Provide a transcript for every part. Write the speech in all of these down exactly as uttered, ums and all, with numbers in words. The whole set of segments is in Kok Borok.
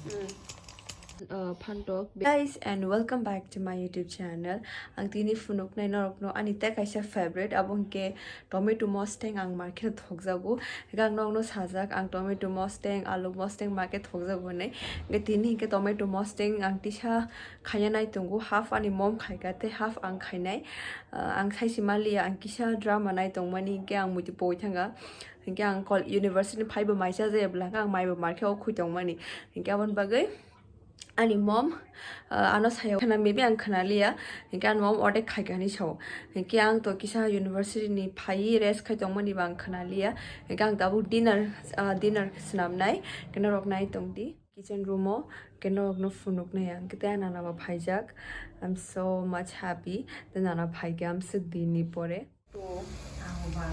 Uh, phantok. Guys, and welcome back to my YouTube channel. Ang tini phunuknai norokno ani tei kaisa favorite, abo hwnkhe tomato mosteng ang market thokjago. Hwnkhe ang nokno sajak, ang tomato mosteng, alu mosteng market thokjago hinwi. Hwnkhe tini hwnkhe tomato mosteng ang tisa khaina nai tongo, half ani mom khaika tei half ang khainai. Uh, ang saisi maliya, ang kisa drama nai tongmani hwnkhe ang muitu poi thanga. Hwnkhe ang kol-, university ni phaibo maisa jaya bwla hwnkhe ang maibo markhe o khui tongmani. Hwnkhe aboni bagwi ani mom, uh, ano sayo khna, maybe ang khna liya. Hwnkhe ani mom ordek khaika hinwi sao. Hwnkhe ang to kisa university ni phaiwi rest khai tongmani ba ang khna liya. Hwnkhe ang tabuk dinner, uh, dinner swnamnai. Hwnkhe norok nai tongdi. Kitchen room o hwnkhe norokno phunuknai ang. Hwnkhe tei nana bo phaijak. I'm so much happy. Tei nana phaikhe amswk dinni pore.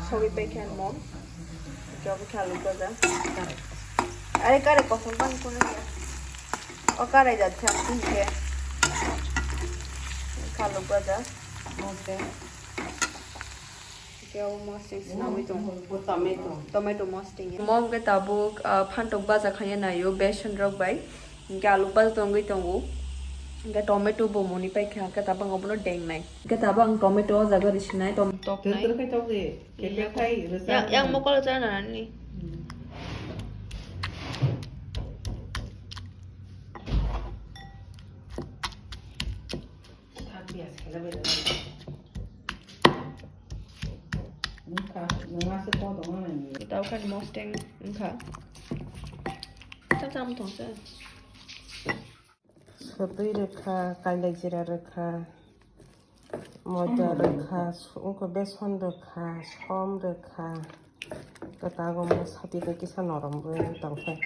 Sogwi paikha ang mom. Jobo khe alu bhaja. Are kare kosom bang kono ya. O kare jat kha tin khe. Alu bhaja. Mom khe. Khe o mosteng swnamwi tong. Tomato. Tomato mosteng. Mom khe tabuk, ah, phantok bhaja khaiya naio besan rok bai. Hwnkhe alu bal tongwi tongo. Hwnkhe tomato bo moni paikha, hwnkhe tabang obono dengnai. Hwnkhe tabang tomato o jaga risinai, tom-, toknai. Tokdi, kepek khai rwchap. Yang, yang mokol chana nani. Hmm. Wngkha, nwng aswk kotor wngnai. Tei okhani mosteng wngkha. Cham cham thong se. Swtwi rwkha, kailai jera rwkha, moida rwkha, wngkha beson rwkha, som rwkha. Kwtago mo sati tei kisa norom bo tongkhe.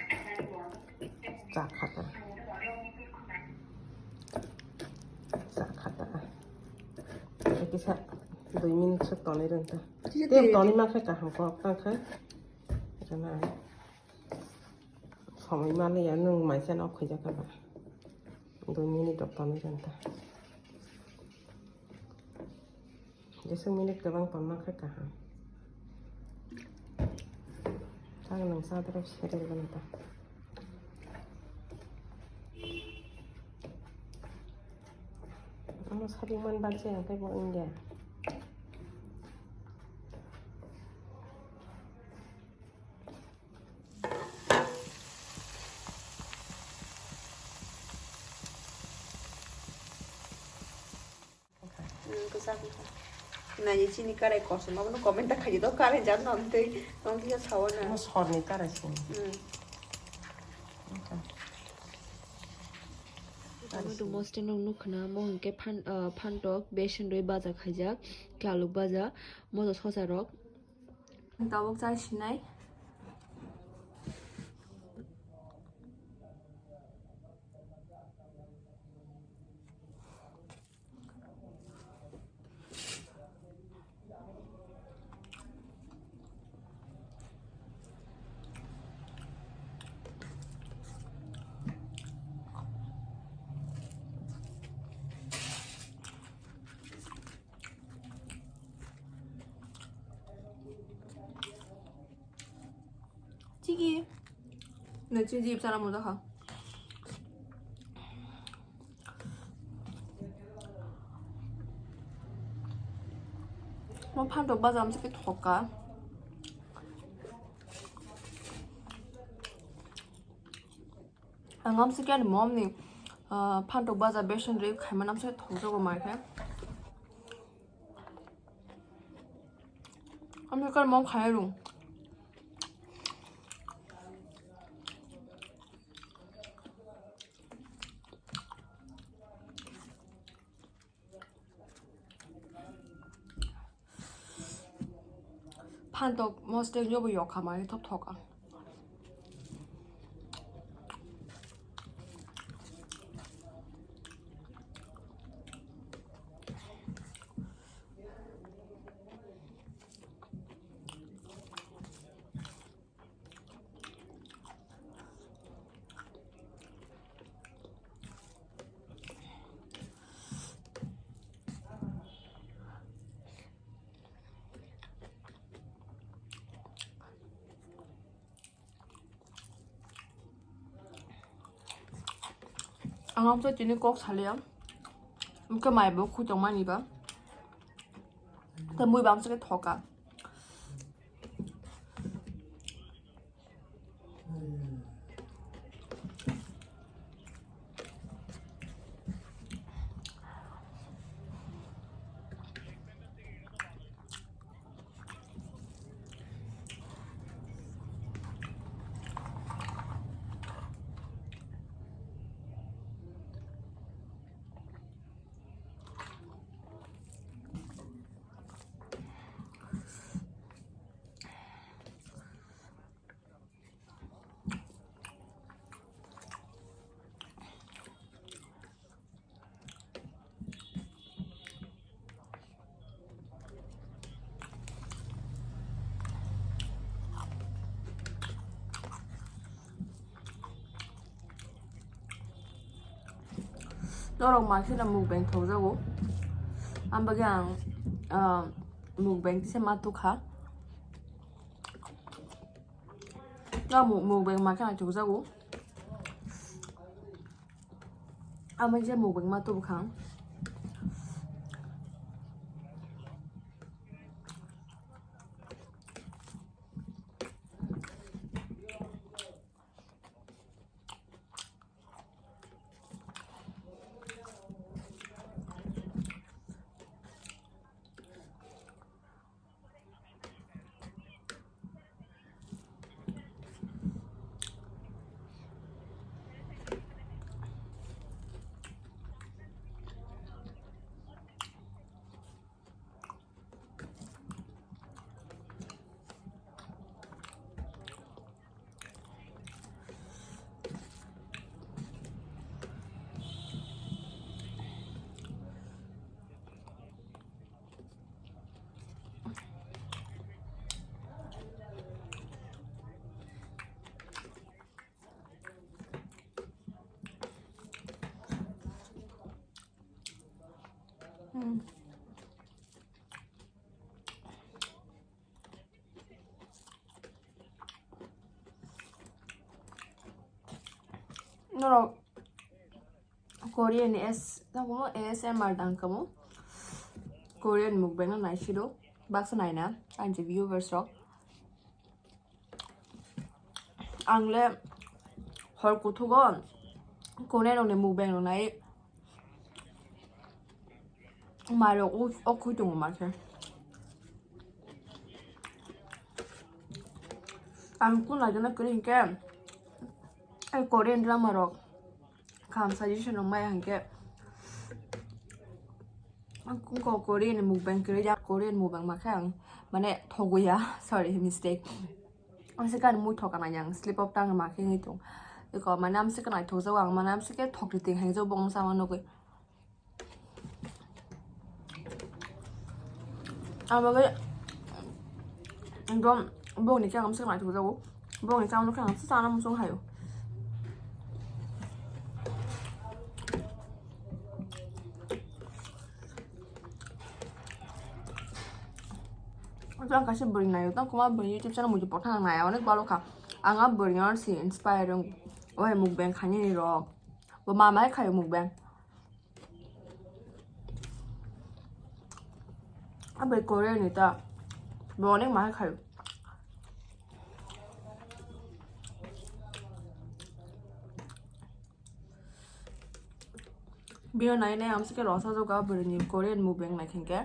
Chakha ta. Chakha ta. Tei kisa dui minute se tonwi rwngkha. Tei tonwi mankhe kaham kok tangkhe. Rwna. Somoi maliya nwng maisa nok khuijak kha ba. Dui minute rok tonwi rwngkha. Jeswk minute kwbang tongma khe kaham. Chang nwng chadorok serial gana ta. Ano sabuk man baksa ang tei bo wngya. Hmm, kwchak wngkha. Nai chini karai kosom, abono comment ta khaidi do, karai jat no tei tong kisa sawo na. Mo sorni karai sini. Hmm. Wngkha. Tomato mosteng rok nukha na, mo hwnkhe phan-, ah, phantok, besan rwi baja khaijak, khe alu baja, moso sosa rok. Tabuk chai sinai. Chigi. Na chigi chana mo da kha. Mo phantok baja amsa khe thoka. Ang amsa khe ani mom ni, ah, phantok baja besan rwi khaima amsa khe thokjago mai khe. Amsa khe mom khai rung. Phantok mosteng jobo yokha mani thok thok ang. Ang amsa tini kok saliya. Amke mai bo khutong mani ba. Te mui bangsa ke thoka. Norok ma kheno mukbang thokjago. Ang bagwi ang, ah, mukbang kisa ma tukha. Norok mu-, mukbang ma kheno thokjago. Ang bagwi mukbang ma tubukha. Hmm. Norok Korean S, tamo A S M R dang kamo. Korean mukbang no naisiro. Baksa naina, ang je viewers rok. Ang le hor kuthugo Korean rok ni mukbang rok nai. Mairok o, o khui tongo ma khe. Ang kun laijana kwrwi hinkhe, ai Korean drama rok kaham suggestion rok maya hinkhe, ang kun ko Korean mukbang kwrwi ya, Korean mukbang ma khe ang mane thogo ya, sorry, mistake. Ang se kan mui thokana yang slip of tongue ma khe wngwi tong. Eko mane amse kan ai thokjao ang, mane amse khe thokri ting hai jao bong sama nugwi. Ang bagwi ekdom bongni khe ang se naithok jago. Bongni chang nukhe ang se chana muchung hayo. Ang kaisa bwrwi naio, tang kuma bwrwi YouTube channel muitu pothang naya, onek balo kha. Ang a bwrwi no si inspire wng, o hai mukbang khainani rok. Bo ma mai khaio mukbang. Abai Korea ni ta. Bo onek ma hai khaio. Bini nai nai amsike losa joga bwrwi ni Korean mukbang nai khankhe.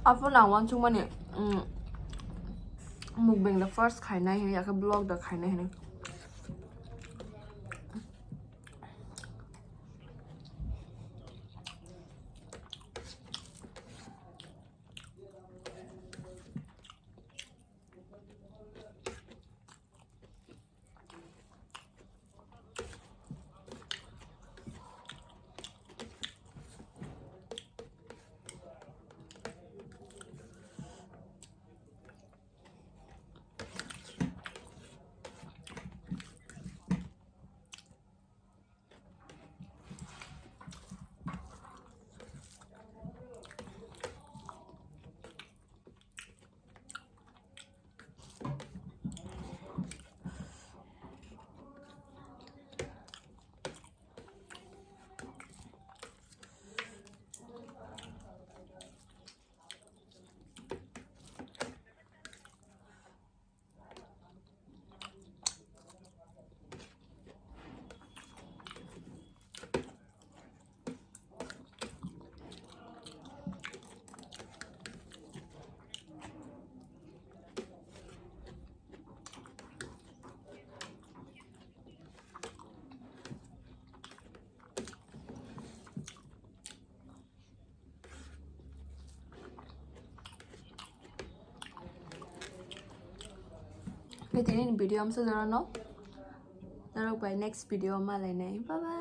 Aphano ang uansukmani, mm, mukbang da first khainai hinwi, yakhe vlog da khainai hinwi. Tini video amsa jorano. Norok bai next video malainai. Bye bye.